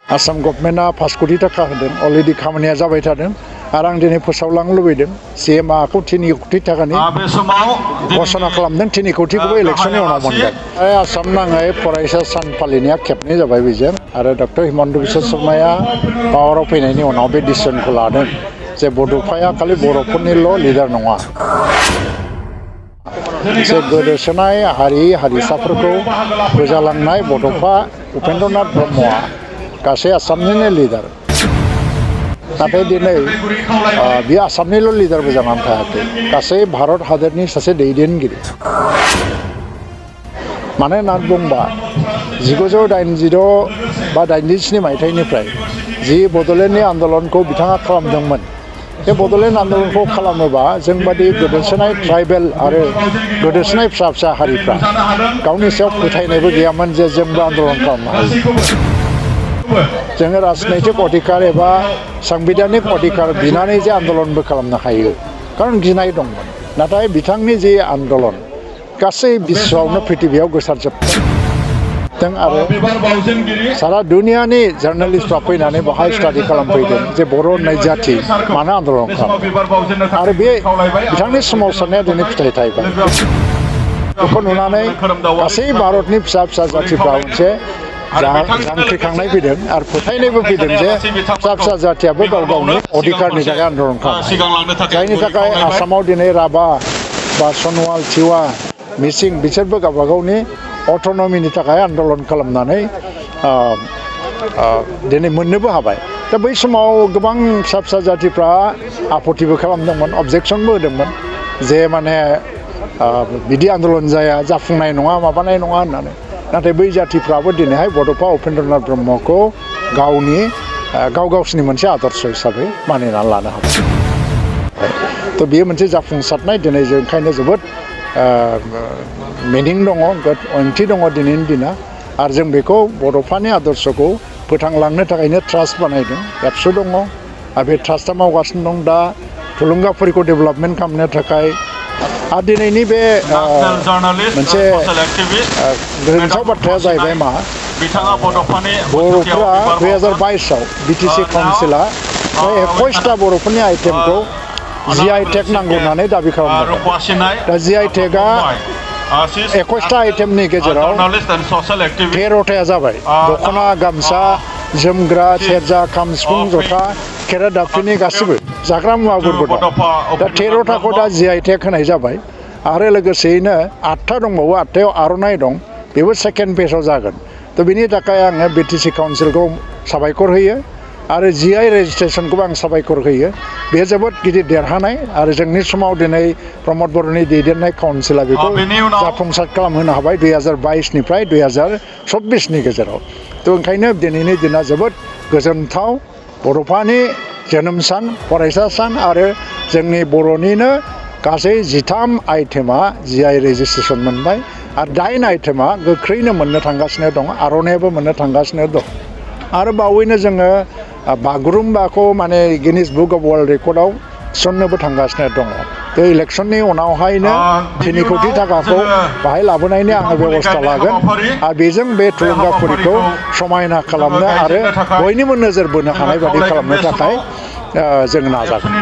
आसाम गभर्नमेन्टआ 5 कोटी टाका होदों अलरेडि खामानिया जाबाय थादों आरो आं दिनै फोसावलांनो लुबैदों CMAखौ 3 कोटी टाकानि घोषणा खालामदों 3 कोटीखौबो इलेक्सननि उनाव मोनगोन आसाम नाङै फरायसा सान फालिनाया खेबनै जाबाय बेजों आरो डक्टर हिमन्त बिश्व शर्माया पावाराव फैनायनि उनाव बे डिसिसनखौ लादों जे बड'फाया खालि बर'फोरनिल' लिडार नङा जे गोदोसोनाय हारि हारिसाफोरखौ फोजालांनाय बड'फा उपेन्द्रनाथ ब्रह्मआ गासै आसामनिनो लिडार नाथाय दिनै बियो आसामनिल' लिडारबो जानानै थायाखै गासै भारत हादरनि सासे दैदेनगिरि मानो होननानै बुंबा 1986 बा 87 मायथाइनिफ्राय जि बड'लेण्डनि आन्दलनखौ बिथाङा खालामदोंमोन बे बड'लेण्ड आन्दलनखौ खालामोबा जोंबादि गोदोसोनाय ट्राइबेल आरो गोदोसोनाय फिसा फिसा हारिफ्रा गावनि सायाव फोथायनायबो गैयामोन जे जोंबो आन्दलन खालामनो हायो जोङो राजनैतिक अधिकार एबा संबिधानिक अधिकार बिनानै जे आन्दलनबो खालामनो हायो खारन गिनाय दंमोन नाथाय बिथांनि जे आन्दलन गासै बिश्वआवनो पृथिबियाव गोसारजोबदों आरो सारा दुनियानि जार्नालिस्टफ्रा फैनानै बाहाय स्टाडि खालामफैदों जे बर' होननाय जाथि मानो आन्दलन खालामो आरो बे बिथांनि सोमावसारनाया दिनै फिथाइ थायबाय बेखौ नुनानै गासै भारतनि फिसा फिसा जाथिफ्रा मोनसे जांख्रिखांनाय फैदों आरो फोथायनायबो फैदों जे फिसा फिसा जाथियाबो गाव गावनि अधिकारनि थाखाय आन्दलन खालामो जायनि थाखाय आसामाव दिनै राभा बा सनवाल तिवा मिसिं बिसोरबो गावबा गावनि अट'नमिनि थाखाय आन्दलन खालामनानै दिनै मोननोबो हाबाय दा बै समाव गोबां फिसा फिसा जाथिफ्रा आपत्तिबो खालामदोंमोन अबजेक्सनबो होदोंमोन जे माने बिदि आन्दलन जाया जाफुंनाय नङा माबानाय नङा होननानै नाथाय बै जाथिफ्राबो दिनैहाय बड'फा उपेन्द्रनाथ ब्रह्मखौ गावसिनि मोनसे आदर्श हिसाबै मानिनानै लानो हाबाय थ' बेयो मोनसे जाफुंसारनाय दिनै जों ओंखायनो जोबोद मिनिं दङ ओंथि दङ दिनैनि दिना आरो जों बेखौ बड'फानि आदर्शखौ फोथांलांनो थाखायनो ट्रास्ट बानायदों एबसु दङ आरो बे ट्रास्टआ मावगासिनो दं दा थुलुंगाफोरखौ डेभेलपमेन्ट खालामनो थाखाय आरो दिनैनि बे मोनसे गोरोन्थाव बाथ्राया जाहैबाय मा बर'फोरा 2022आव BTC काउन्सिला 21टा बर'फोरनि आइटेमखौ GI टेग नांगौ होननानै दाबि खालामदों दा GI टेगआ 21टा आइटेमनि गेजेराव 13टाया जाबाय दख'ना गामसा जोमग्रा सेरजा खाम सिफुं जथा खेरा दाफिनि गासिबो जाग्रा मुवाफोरबो दं दा 13टाखौ दा GI टेग होनाय जाबाय आरो लोगोसेयैनो 8टा दंबावो 8टायाव आर'नाइ दं बेबो सेकेन्ड पेजआव जागोन थ' बिनि थाखाय आङो BTC काउन्सिलखौ साबायखर होयो आरो GI रेजिस्ट्रेसनखौबो आं साबायखर होयो बे जोबोद गिदिर देरहानाय आरो जोंनि समाव दिनै प्रमद बर'नि दैदेननाय काउन्सिला बेखौ जाफुंसार खालामहोनो हाबाय 2022निफ्राय 2024नि गेजेराव थ' ओंखायनो दिनैनि दिना जोबोद गोजोनथाव बड'फानि जोनोम सान फरायसा सान आरो जोंनि बर'निनो गासै 13 आइटेमा GI रेजिस्ट्रेसन मोनबाय आरो 9 आइटेमा गोख्रैनो मोननो थांगासिनो दं आर'नाइयाबो मोननो थांगासिनो दं आरो बावैनो जोङो बागुरुम्बाखौ माने गिनिस बुक अफ वर्ल्ड रेकर्डआव थिसननोबो थांगासिनो दङ थ' इलेक्सननि उनावहायनो 3 कोटी टाकाखौ बाहाय लाबोनायनि आङो बेबस्था लागोन आरो बेजों बे थुलुंगाफुरिखौ समायना खालामनो आरो बयनिबो नोजोर बोनो हानाय बादि खालामनो थाखाय जों नाजागोन